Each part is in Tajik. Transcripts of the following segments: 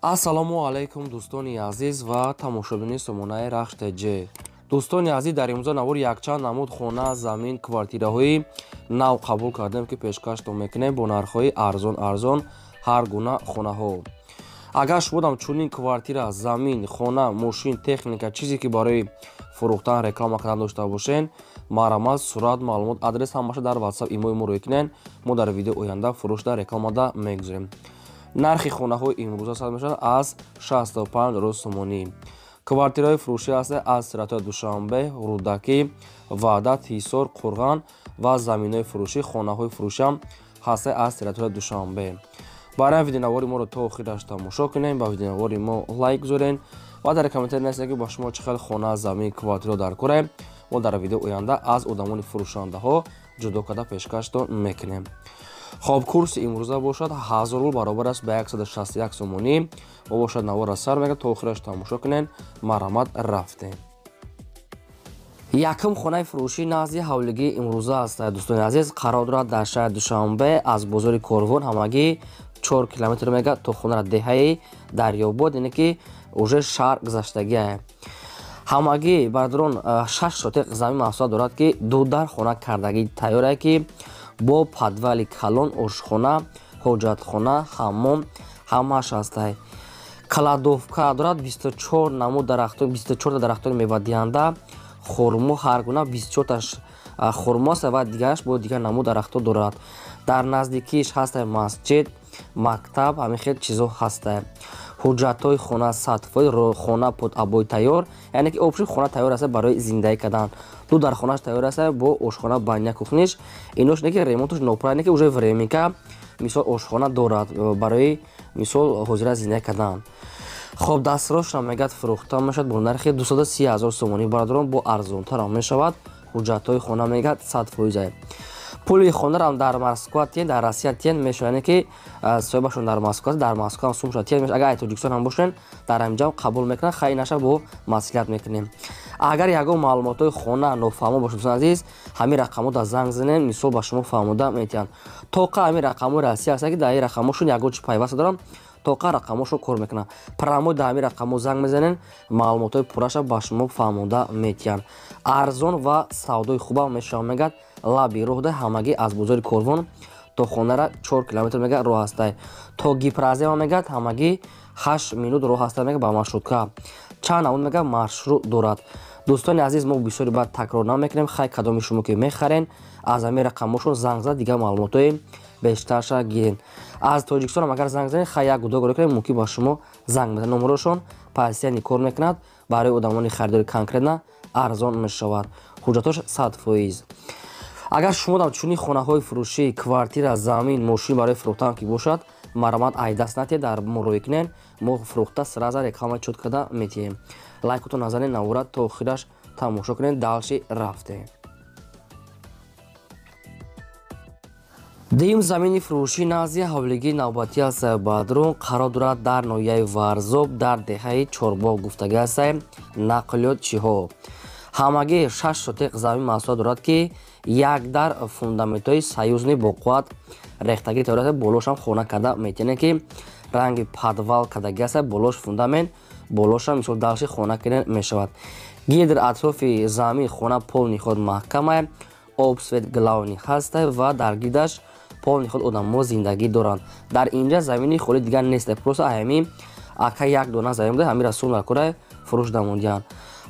Ассалому алайкум, дӯстони азиз ва тамошобини сомонаи Рахш ТЖ. Дӯстони азиз, дар имрӯза навор якчанд намуд хона, замин, квартираҳои нав қабул кардем, ки пешкаштон мекунем бо нархҳои арзон арзон ҳар гуна хонаҳо. Агар шумодам чунин квартира, замин, хона, мошин, техника, чизе ки барои фурӯхтан, реклама кардан дошта бошен, марҳамат, сурат, маълумот, адрес ҳамаша дар WhatsApp имои мо рӯй кунен. Мо дар видео оянда фурӯшда рекламада мегузорем. Нархи хонаҳои имрӯза сар мешавад аз 65 рӯз сомонӣ. Квартираҳои фурӯшӣ ҳастанд аз сиратҳои Душанбе, Рӯдакӣ, Ваҳдат, Ҳисор, Қурған ва заминҳои фурӯшӣ, хонаҳои фурӯшиам ҳастанд аз сиратҳои Душанбе. Барои видеонавори моро то охираш тамошо кунем, ба видеонавори мо лайк гузорен ва дар комментарий нависед, ки ба шумо чӣ хел хона, замин, квартира дар кора. Мо дар видео оянда аз одамони фурӯшандаҳо ҷудо карда пешкаштон мекунем. Хоб, курси имрӯза бошад 1000 рубл баробар аст ба 161 сомонӣ. Мо бошад навора сар мекунем, то охираш тамошо кунем. Марҳамат, рафтем. Якум хонаи фурӯшӣ назди ҳавлигии имрӯза аст, дӯстони азиз, қарор дорад дар шаҳри Душанбе, аз бозори Корвон ҳамагӣ 4 километр мега то хонара деҳаи Дарёбод, яъне ки уже шаҳр гузаштагиае. Ҳамагӣ, бародарон, 6 сотиқ замин маҳсулот дорад, ки ду дар хона кардагӣ тайёрае, ки бо подвали калон, ошхона, ҳоҷатхона, ҳаммом ҳамааш ҳастай. Кладовка дорад, 24 намуд дарахтон, 24 дарахтони мевадиҳанда, хурмо ҳар гуна, 24таш хурмо аст ва дигараш бо дигар намуд дарахтҳо дорад. Дар наздикиш ҳастай масҷид, мактаб, ҳамин хел чизо ҳастай. Ҳуҷҷатҳои хона 100%, хона под обои тайёр, яъне ки общий хона тайёр аст барои зиндагӣ кардан. Ду дар хонаш тайёр аст бо ошхона, баня, кухниш. Инош не ки ремонташ ноправильно, ки уже временка, мисол, ошхона дорад барои мисол ҳозира зиндагӣ кардан. Хоб, дастрошам мегӯяд фурӯхта мешавад бо нархи 230 ҳазор сомонӣ, бародарон, бо арзонтарам мешавад. Ҳуҷҷатҳои хона мегӯяд 100%. Пули хонарам дар Москва тиен, дар Россия тиен мешавад, яъне ки соҳибашон дар Москва аст, дар Москва ҳам сумша тиен мешавад. Агар ай Тоҷикистон ҳам бошен, дар ҳаминҷа қабул мекунанд, хай наша бо маслиҳат мекунем. Агар ягон маълумотҳои хона нофаҳмо бошад, дӯстони азиз, ҳамин рақамҳо дар занг занем, мисол ба шумо фаҳмода метиҳанд. Тоқа ҳамин рақамҳои Россия ҳастанд, ки дар ин рақамҳошон ягон чи пайваста дорам, тоқа рақамҳошон кор мекунанд. Прямо дар ҳамин рақамҳо занг мезанем, маълумотҳои пурраша ба шумо фаҳмода метиҳанд. Арзон ва савдои хубам мешавад, мегӯяд, лаби роҳда, ҳамагӣ аз бозори Корвон то хонара 4 километр мегӯяд роҳ ҳастай. То Гипрозема мегӯяд ҳамагӣ 8 минут роҳ ҳастай, мегӯяд, ба маршрутка. Чанд намуд мегӯяд маршрут дорад. Дӯстони азиз, мо бисёри баъд такрор намекунем, хай кадоми шумо ки мехарен, аз ҳамин рақамҳошон занг зад, дигар маълумотҳои бештарша гирен. Аз Тоҷикистонам агар занг занед, хай як гудо кунем, мумкин ба шумо занг мезанад. Номерошон постоянно кор мекунад, барои одамони харидори конкретно арзон мешавад. Ҳуҷҷатҳош 100%. Агар шумодам чунин хонаҳои фурӯшӣ, квартира, замин, мошин барои фурӯхтан ки бошад, марҳамат, ай даст натиҳед, дар мо рӯй кунен, мо фурӯхта сразу реклама чёт карда метиҳем. Лайкотон назанед, навора то охираш тамошо кунед, дальше рафтем. Дуюм замини фурӯшӣ назди ҳавлигии навбатӣ аст, бародарон, қарор дорад дар ноҳияи Варзоб, дар деҳаи Чорбоғ гуфтагӣ аст, нақлиётчиҳо. Ҳамагӣ 6 сотиқ замин маҳсулот дорад, ки як дар фундаментҳои союзный бо қувват рехтагӣ тайёр аст, болошам хона карда метиҳанд, ки ранги подвал кардагӣ аст, болош фундамент, болошам мисол дальше хона кардан мешавад. Гирд атрофи замин хона полный худ маҳкама, об, свет главный ҳаст ва дар гирдаш полный худ одамҳо зиндагӣ доранд. Дар инҷа замини холӣ дигар нест, просто ҳамин ака як дона замин буда, ҳамин расул накора фурӯш дамондианд.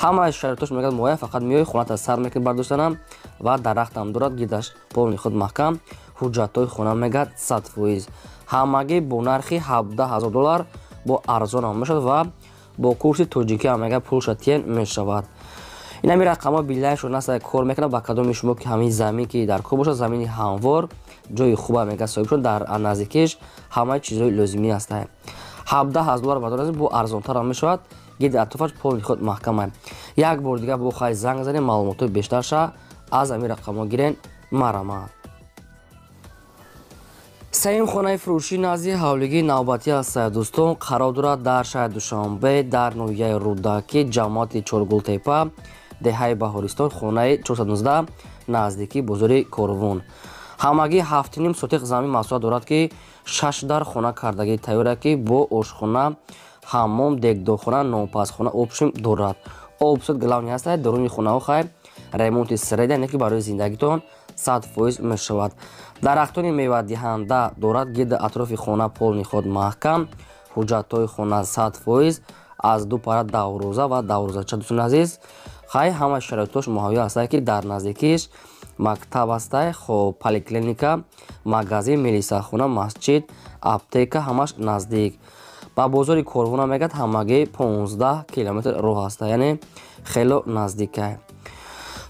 Ҳамаи шароитош мегӯяд муайян, фақат меои хоната сар мекунӣ бардоштанам ва дарахтам дорад, гирдаш полный худ маҳкам. Ҳуҷҷатҳои хона мегӯяд 100%. Ҳамагӣ бо нархи 17 000 доллар бо арзонам мешавад ва бо курси тоҷикӣ ҳам мегӯяд пулша тиен мешавад. Ин ҳамин рақамҳо билайшон наст кор мекунад. Ба кадоми шумо ки ҳамин замин ки дар кор бошад, замини ҳамвор, ҷои хуба мегӯяд соҳибшон, дар наздикиш ҳамаи чизҳои лозимӣ ҳастанд. 17 000 доллар, бародари, бо арзонтарам мешавад, гирди атрофаш полный худ маҳкама. Як бор дигар бо хай занг занем, маълумотҳои бештарша аз ҳамин рақамҳо гирен. Марҳамат. Сеюм хонаи фурӯшӣ назди ҳавлигии навбатӣ аст, дӯстон, қарор дорад дар шаҳри Душанбе, дар ноҳияи Рӯдакӣ, ҷамоати Чоргултепа, деҳаи Баҳористон, хонаи 419, наздикии бозори Корвон. Ҳамагӣ 7,5 сотиқ замин маҳсулот дорад, ки 6 дар хона кардагӣ тайёра ки бо ошхона, ҳаммом, дегдорхона, нонпазхона общем дорад. Об свет главный ҳаста. Даруни хонаҳо хай ремонти средний, яъне ки барои зиндагитон 100% мешавад. Дарахтони мевадиҳанда дорад. Гирди атрофи хона полный ход маҳкам. Ҳуҷҷатҳои хона 100% аз 2 пара давроза ва даврозача. Дӯстони азиз, хай ҳама шароитош муҳайё ҳастае ки дар наздикиш мактаб ҳастай, хоб поликлиника, магазин, милисахона, масҷид, аптека ҳамаш наздик. Ба бозори Корвона мегӯяд ҳамагӣ 15 километр роҳ ҳаста, яъне хело наздикай.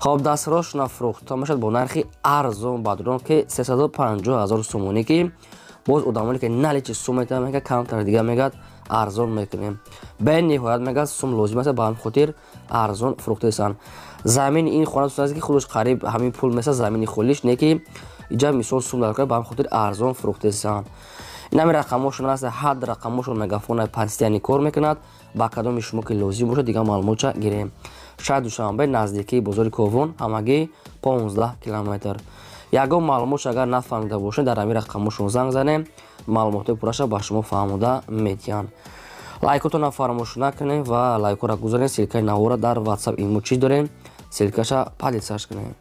Хоб дастрошона фурӯхта мешавад бо нархи арзон бадрон ки 350 000 сомонӣ, ки боз одамоне ки наличи сум метавонанд, мегӯяд камтар дига мегӯяд арзон мекунем. Бениҳоят мегӯяд сум лозим аст, ба ҳамин хотир арзон фурӯхтаистанд. Замини ин хона дӯстон азиз ки худаш қариб ҳамин пул меса замини холиш, не ки иҷа мисол сум дар ба ҳамин хотир арзон фурӯхтаистанд. Ин ҳамин рақамҳошон аст, ҳад рақамҳошон мегафона постоянно кор мекунад. Ба кадоми шумо ки лозим бошад, дигар маълумотча гирем. Шаҳри Душанбе, наздикии бозори Ковон, ҳамагӣ 15 километр. Ягон маълумотш агар нафаҳмида бошед, дар ҳамин рақамҳошон занг занем, маълумотҳои пурраша ба шумо фаҳмода медиҳанд. Лайкотонро фаромӯш накунем ва лайкҳоро гузорем. Ссылкаи навора дар WhatsApp имо чӣ дорем, ссылкаша поделиться кунем.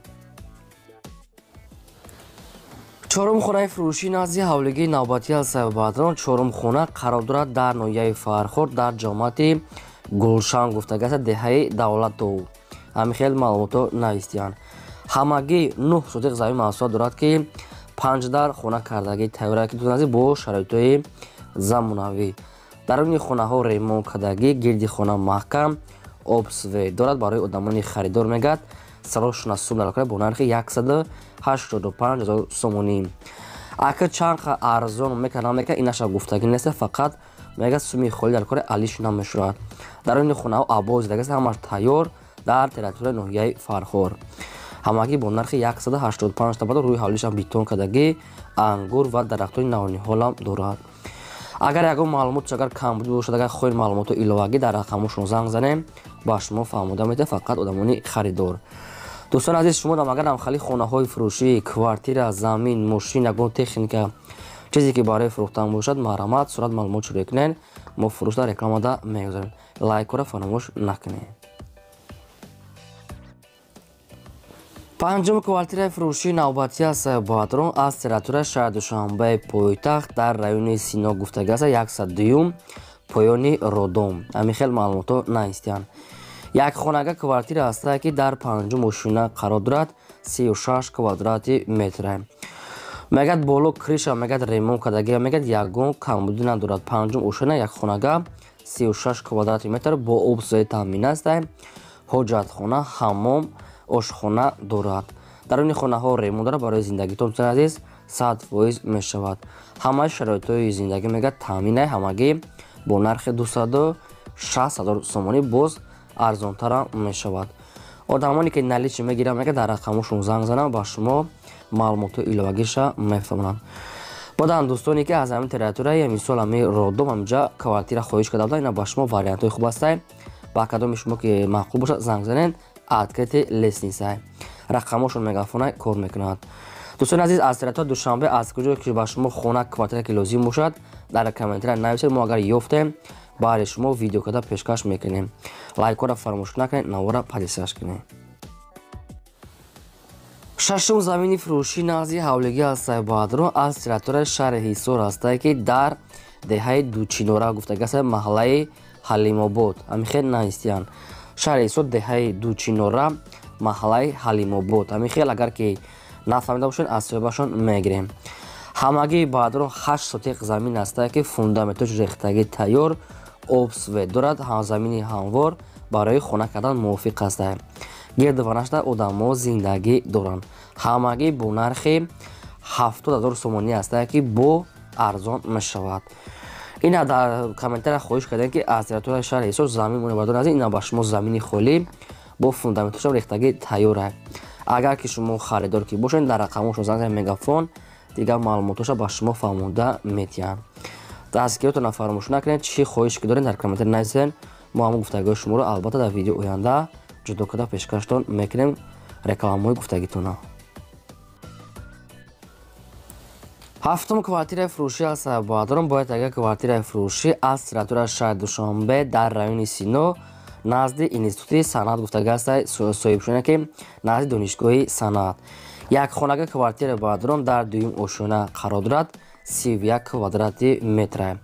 Чорум хонаи фурӯшӣ назди ҳавлигии навбатӣ аз Сайбадрон. Чорум хона қарор дорад дар ноҳияи Фархор, дар ҷамоати Гулшан гуфтагааст, деҳаи Давлатов. Ҳамин хел маълумотҳо навистиянд. Ҳамагӣ 9 сотиқ замин маҳсулот дорад ки 5 дар хона кардагӣ тайёра ки дӯстони азиз бо шароитҳои замонавӣ. Даруни хонаҳо ремонт кардагӣ, гирди хона маҳкам, об свет дорад. Барои одамони харидор мегӯяд сарошона сум дар бо нархи 185 000 сомонӣ. Ака чанд арзон мекард намекард инаша гуфтагӣ нест, фақат мегӯяд суми холӣ дар кори алиш намешавад. Даруни хонаҳо або зидагист, ҳамаш тайёр дар территорияи ноҳияи Фархор. Ҳамагӣ бо нархи 185 табадо рӯи ҳавлишам бетон кардагӣ, ангур ва дарахтони навниҳолам дорад. Агар ягон маълумот агар камбуд бошад, агар хоҳед маълумотҳо иловагӣ, дар рақамҳошон занг занем, ба шумо фаҳмода медиҳад фақат одамони харидор. Дӯстони азиз, шумо агар ҳамхали хонаҳои фурӯшӣ, квартира, замин, мошин, ягон техника, чизе ки барои фурӯхтан бошад, марҳамат, сурат маълумот шурӯъ кунед, мо фурӯшда рекламада мегузорем. Лайкҳоро фаромӯш накунед. Панҷум квартираи фурӯшии навбатӣ аз Сайбадрон аз территорияи шаҳри Душанбе пойтахт дар райони Сино гуфтагиаст, 102 поёни Родом. Ҳамин хел маълумотҳо наистиянд. Як хонага квартира ҳастае ки дар панҷум ошина қарор дорад, 36 квадрати метра. Мегӯяд боло криша, мегӯяд ремонт кардагӣ, мегӯяд ягон камбудӣ надорад. Панҷум ошина як хонага 36 квадрати метр бо об свет таъмин аст, ҳоҷатхона, ҳаммом, ошхона дорад. Даруни хонаҳо ремонт дорад, барои зиндагитон дӯстони азиз 100% мешавад. Ҳамаи шароитҳои зиндагӣ мегӯяд таъминай, ҳамагӣ бо нархи 260 000 сомонӣ боз арзонтарам мешавад. Одамоне ки наличи мегиранд, мегӯяд дар рақамҳошон занг зананд, ба шумо маълумотҳои иловагиша мефаҳмонанд. Баъдан дӯстоне ки аз ҳамин территория, мисол ҳамин Родом, ҳаминҷа квартира хоҳиш карда буданд, ина ба шумо вариантҳои хуб ҳастай. Ба кадоми шумо ки маъқул бошад, занг занед, открытый лестница. Рақамҳошон мегафона кор мекунад. Дӯстони азиз, аз территорияи Душанбе аз куҷо ки ба шумо хона, квартира ки лозим бошад, дар комментария нависед, мо агар ёфтем баъди шумо видео карда пешкаш мекунем. Лайкҳоро фаромӯш накунед, навора поделиться кунед. Шашум замини фурӯшӣ назди ҳавлигӣ аз Сайбадрон аз территорияи шаҳри Ҳисор ҳастае ки дар деҳаи Дучинора гуфтагиаст, маҳаллаи Ҳалимобод. Ҳамин хел наистиянд. Шаҳри Ҳисор, деҳаи Дучинора, маҳаллаи Ҳалимобод. Ҳамин хел агар ки нафаҳмида бошед, аз соҳибашон мегирем. Ҳамагӣ баъдрон 8 сотиқ замин ҳастае ки фундаментош рехтагӣ тайёр, об свет дорад, замини ҳамвор барои хона кардан мувофиқ ҳастае. Гирду ванашда одамо зиндагӣ доранд. Ҳамагӣ бо нархи 70 000 сомонӣ ҳастае ки бо арзон мешавад. Ина дар комментария хоҳиш кардем ки аз территорияи шаҳри Ҳисор замин монебардор азиз, ина ба шумо замини холӣ бо фундаментошам рехтагӣ тайёра. Агар ки шумо харидор ки бошед, дар рақамҳошон занг занед, мегафон дигар маълумотҳоша ба шумо фаҳмонда медиҳанд. Дастгириҳотонро фаромӯш накунед, чӣ хоҳиш ки доред дар комментария нависед, мо ҳамон гуфтагиҳои шуморо албатта дар видеои оянда ҷудо карда пешкаштон мекунем, рекламаҳои гуфтагитонро. Ҳафтум квартираи фурӯшӣ аст бародарон. Бояд агар квартираи фурӯшӣ аз территорияи шаҳри Душанбе дар райони Сино назди институти санъат гуфтага аст соҳибшона, ки назди донишгоҳи санъат. Як хонага квартира бародарон дар дуюм ошёна қарор дорад, 31 квадрати метра.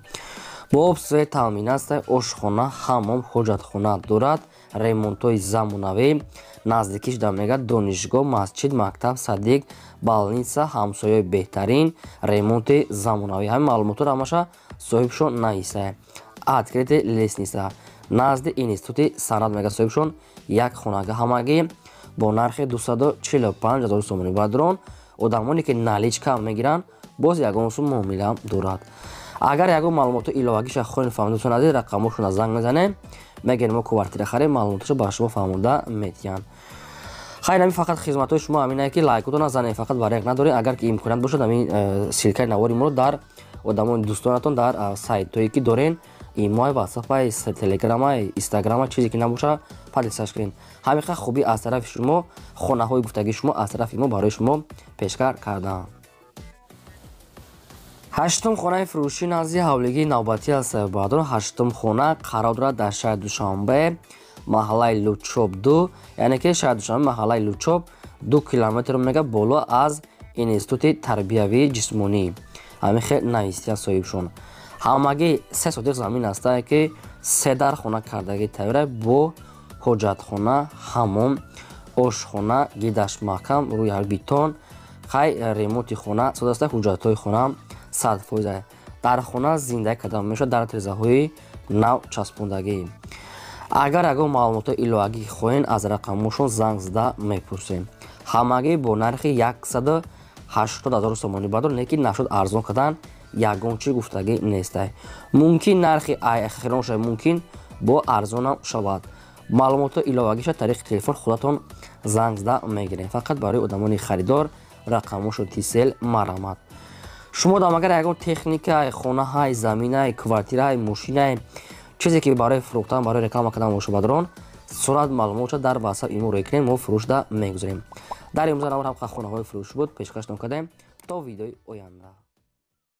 Бо об свет таъмин аст, ошхона, ҳаммом, ҳоҷатхона дорад, ремонтҳои замонавӣ. Наздикиш да мега донишгоҳ, масҷид, мактаб, садик, больница, ҳамсояи беҳтарин, ремонти замонавӣ. Ҳамин маълумотҳоро ҳамаша соҳибшон нависа. Открытый лестница назди институти санъат мега соҳибшон. Як хонага ҳамагӣ бо нархи 245 000 сомонӣ бародарон. Одамоне ки наличка мегиранд, боз ягон сум муомила дорад. Агар ягон маълумоти иловагиша хоҳед фаҳмида, дӯстони азиз, рақамошона занг мезанем, мегӯем мо квартира харем, маълумоташо ба шумо фаҳмонда метиҳанд. Хайр, ҳамин фақат хизматҳои шумо ҳаминае ки лайкотона занем, фақат вариант надорем. Агар ки имконият бошад, ҳамин ссылка и навори моро дар одамони дӯстонатон дар сайтҳое ки дорен, имой, ватсапай, телеграмай, инстаграма, чизе ки набоша, поделиться ш кунед. Ҳамин қадр хубӣ аз тарафи шумо, хонаҳои гуфтагии шумо аз тарафи мо барои шумо пешкар кардаам. Ҳаштум хонаи фурӯшӣ назди ҳавлигии навбатӣ аст бародарон. Ҳаштум хона қарор дорад дар шаҳри Душанбе, маҳаллаи Лучоб 2, яъне ки шаҳри Душанбе, маҳаллаи Лучоб, 2 километр мега боло аз институти тарбиявии ҷисмонӣ. Ҳамин хел навистия соҳибшон. Ҳамагӣ 3 сотих замин астае, ки се дар хона кардагӣ тайёра, бо ҳоҷатхона, ҳаммом, ошхона, гидаш маҳкам, рӯи ҳар бетон. Хай, ремонти хона сода аста, ҳуҷҷатҳои хона 100%. Дар хона зиндагӣ карда мешавад, дар тирезаҳои нав часпондагӣ. Агар ягон маълумотҳои иловагӣ хоҳед, аз рақамошон занг зада мепурсем. Ҳамагӣ бо нархи 180 000 сомонӣ бардор, лекин нашуд арзон кардан ягон чӣ гуфтагӣ нестай. Мумкин нархи хирон шавад, мумкин бо арзонам шавад. Маълумотҳои иловагиша тариқи телефон худатон занг зада мегирем. Фақат барои одамони харидор рақамошо Тисел марамад. Шумо дам агар ягон техникаи, хонаҳай, заминай, квартираи, мошинай, чизе ки барои фурӯхтан, барои реклама кардан боша бародарон, сурат маълумотша дар ватсап имо рӯй кунем, мо фурӯшда мегузорем. Дар имрӯза навор ҳам хонаҳои фурӯшӣ буд, пешкаштон кардем. То видеои оянда.